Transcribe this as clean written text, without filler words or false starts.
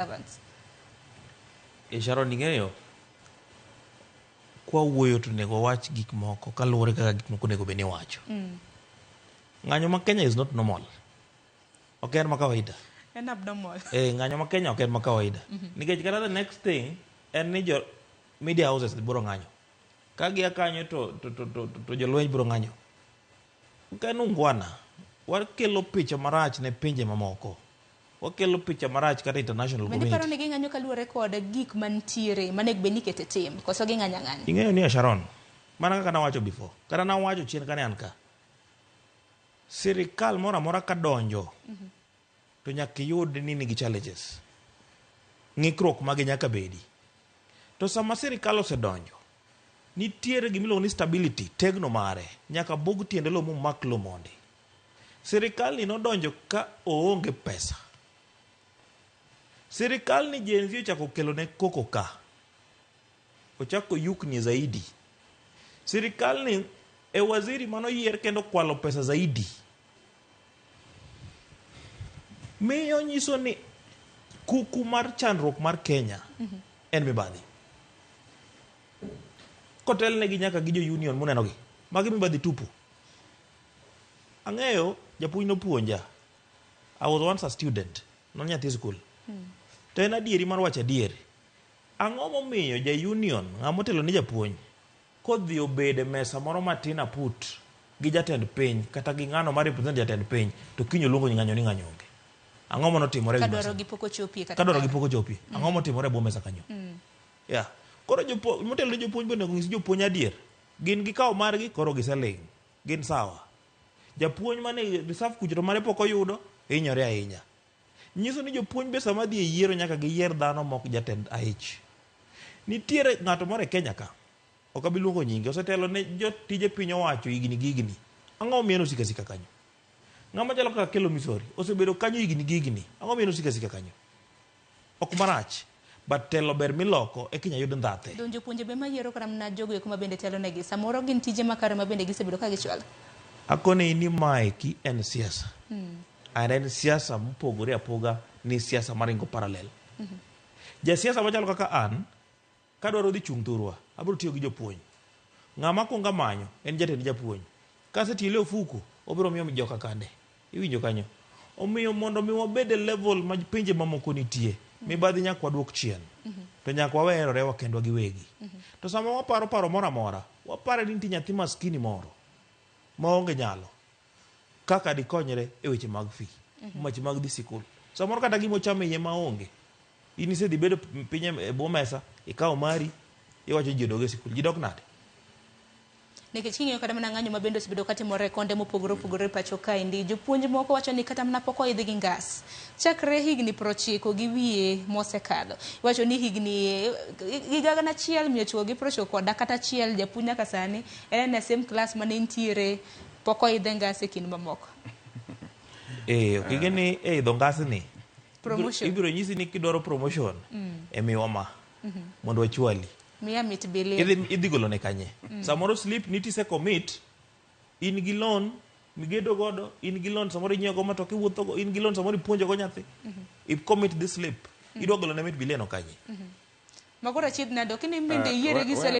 Servants. E Sharon ing'eyo, kwa wuoyo to onego wawach gik moko kaluwore kaka gik moko onego bed ni iwacho. Ng'anyo ma Kenya is not normal. Ok en ma kawaida. En abnormal. Eh, ng'anyo ma Kenya ok en ma kawaida. Nikech kata the next thing en ni jo media houses biro ng'anyo. Ka gia kanyo to jolweny biro ng'anyo. Ok en ungwana. Wakelo picha marach ne pinje mamoko. Wakelo picha marach kata international Bende iparo community. ni ging'anyo kaluwore kod gik mantiere manego bed ni ikete tim koso ging'anyo ang'anya? Ing'eyo ni Sharon, mana kaka nawacho before, kata nawacho chien kane an ka. Sirikal moro amora kadonjo to nyaka iyud ni nigi challenges. Ng'ikruok mage nyaka bedi. To sama sirikal osedonjo, nitiere gimiluongo ni stability, tegno mare, nyaka bug tiende lowo momak lowo mondi. Sirikal ni nodonjo ka oonge pesa. Sirikal ni Gen Z ochako kelo ne koko ka. Ochako yukni zaidi. Sirikal ni e waziri manoyier kendo kwalo pesa zaidi. Miyo nyiso ni kuku mar chandruok mar Kenya en mibadhi. Kotelnegi nyaka gi jo union munenogi. Magi mibadhi tupu. Ang'eyo japuonj nopuonja. I was once a student. Non nyathi skul. To en adieri mar wacho adier. Ang'o momiyo ja union ng'ama otelo ni japuonj kodhi obedo e mesa moro matin aput gi jatend piny kata gi ng'ano ma represent jatend piny to kiny oluongo ng'anyo ni ng'anyo onge. Ang'o manotimore e wi Ka mesa? dwaro gi pok ochopie kata Ka dwaro gi kare. pok ochopie. Ang'o motimore e bwo mesa kanyo? Yeah. Koro jopuonj motelo ne jopuonj bende onego onyis jopuonj adier. Gin gikawo margi koro giseling'. Gin sawa. Japuonj mane reserve kucho to mare pok oyudo hinyore ahinya. Nyiso ni jopuonj be sama dhi e yiero nyaka giyier dhano mok jatend aich. Nitiere ng'ato moro e Kenya ka, ok abi luongo nyinge, osetelo ne jotije piny owacho higni gi higni. Ang'o momiyo en osiko asika kanyo? Ng'ama chalo kaka Akello Misori osebedo kanyo higni gi higni. Ang'o momiyo en osiko asika kanyo? Ok marach, but telo ber miloko eka inya yud ndhathe. Donjo jopuonje be mayiero kata mana jogo eko mabende telo negi. Samoro gin tije makare ma bende gisebedo ka gichwalo. Akoni ni maeki en siasa. And en siasa mopogore apoga ni siasa maringo parallel. Jasiasa machalo kaka an, kadwaro dhi chung' thurwa, abiro tiyo gi jopuonj. Ng'ama akwongo amanyo en jatend japuonj. Kasetiele ofuko, obiro miyo joka kande. Iwinjo kanyo? Omiyo mondo mi wabed e level ma pinje mamoko nitie, mibadhi nyaka waduok chien. To nyaka wawerore wakendwa giwegi. To sama waparo paro moro amora, wapare ni nitie nyathi maskini moro maonge nyalo kaka dikonyre e weche mag fee, weche mag dhi sikul. Samoro kata gima ochamo iye maonge. In isedhi bedo piny e bwo mesa, ikawo mari, iwacho ji odog e sikul. Ji dok nade? Nikech king'iyo kata mana ng'anyo ma bende osebedo katimore e konde mopogore opogore e pacho kaendi, jopuonj moko wacho ni kata mana pok oidh gi ngas chakre higni 90 gi wiye mosekadho. Iwacho ni higni higa 1990 kata achiel japuonj nyaka sani en e same class mane entiere pok oidhe ngas e kind mamoko. Eh, ok ing'e ni e idho ngasni Promotion. ibiro nyisi ni kidwaro promotion e miwa ma mondo wachwali. Miya mit bilia. Idhi golo ne kanye? Samoro slip nitise commit, in gi loan migedo godo, in gi loan samoro inyiewo go matoka iwuotho go, in gi loan samoro ipuonjo go nyathi. I commit this slip. Idwa golo ne mit bilia no kanye? Makoro achiedh nade ok ni bende iyiere gi sele